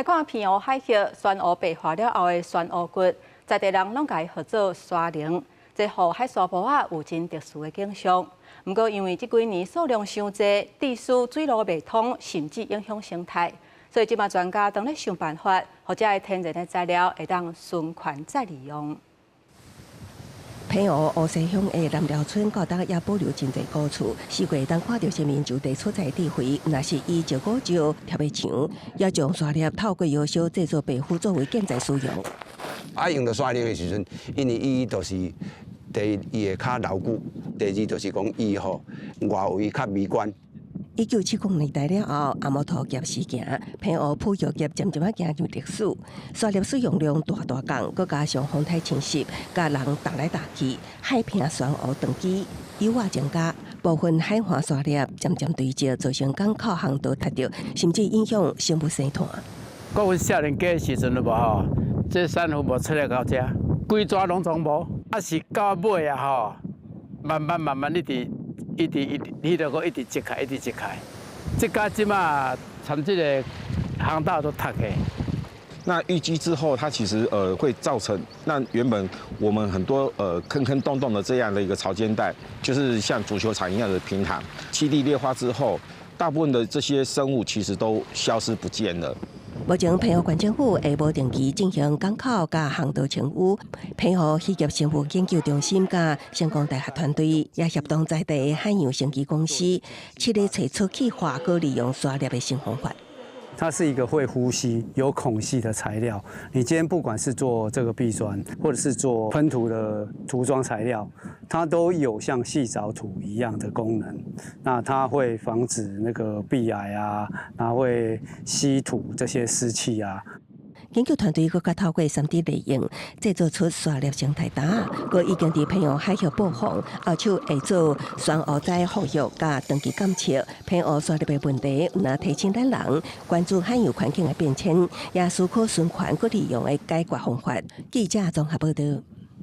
來看澎湖海峽珊瑚白化了後的珊瑚骨，在地人攏共伊號做沙龍。這予海沙埔仔有真特殊的景象。毋過因為這幾年數量傷濟，致使水路袂通，甚至影響生態。所以這馬專家當咧想辦法，予這个天然的材料會當循環再利用。澎湖烏石鄉的南寮村到今也保留真濟古厝，四界會當看著先民就地取材智慧，若是以石鼓石疊的牆，也將沙粒透過窯燒製作白粉作為建材使用。啊，用著沙龍的時陣，因為伊就是第一，伊會較牢固；第二，就是講伊吼外圍較美觀。1970年代了後，紅毛塗業時行，澎湖撫育業漸漸仔行入歷史。沙粒使用量大大降，閣加上風颱侵襲，共人踏來踏去，海坪珊瑚長期幼仔增加，部分海岸沙粒漸漸堆積，造成港口航道塞著，甚至影響生物生態。講阮少年家的時陣有無吼？這珊瑚無出來到遮，規逝攏總無，啊是到尾啊吼，慢慢慢慢一直。一直一直，彼個閣一直積開，一直積開，這到這馬，連這个航道都塞去。那淤積之後，它其實會造成那原本我們很多坑坑洞洞的這樣的一個潮間帶，就是像足球場一樣的平坦。棲地劣化之後，大部分的這些生物其實都消失不見了。目前，澎湖縣政府會無定期進行港口佮航道清淤。澎湖漁業生物研究中心佮成功大學團隊也協同在地的海洋生技公司，試咧揣出氣化閣利用沙粒的新方法。它是一個會呼吸、有孔隙的材料。你今天不管是做這個壁磚，或者是做噴塗的塗裝材料，它都有像矽藻土一樣的功能。那它會防止那個壁癌啊，它會吸土這些濕氣啊。研究團隊閣較透過3D 列印製作出沙粒生態礁，閣已經佇澎湖海峽布防，後手會做珊瑚礁復育佮長期監測。澎湖沙粒的問題，毋但提醒咱人關注海洋環境的變遷，也思考循環閣利用的解決方法。記者綜合報道。